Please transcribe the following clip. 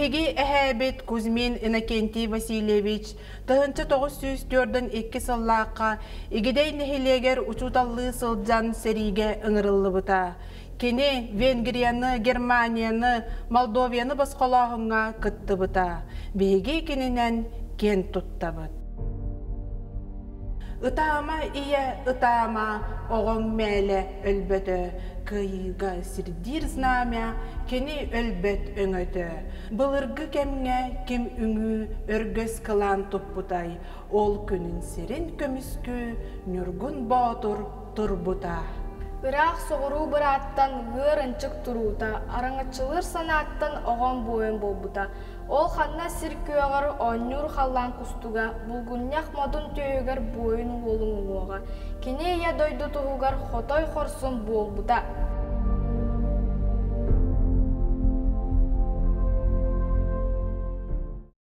Биһиги эһээбит Кузьмин Иннокентий Васильевич 1942 сыллаахха Игидэй нэһилиэгэр учууталлыы сылдьан сэриигэ ыҥырыллыбыта. Кини Венгрияны, Германияны, Молдовияны босхолооһуҥҥа кыттыбыта. Биһиги кининэн киэн туттабыт. Ытаама, ийэ, ытаама, оҕоҥ мээлэ өлбөтө, кыайыыга сирдиир знамя кини өлбөт өҥөтө. Былыргы кэмҥэ ким үҥүү өргөс кылаан туппутай, ол күнүн сирин көмүскүү Ньургун Боотур турбута. Ыраах соҕуруу бырааттан ыар ынчык туруута, араҥаччылыыр санааттан оҕом буойун буолбута. Ол ханна сир күөҕэр оонньуур халлаан кустуга, булгунньах модун түөһүгэр буойун уолун уҥуоҕа. Кини ийэ дойду туһугар хотой хорсун буолбута.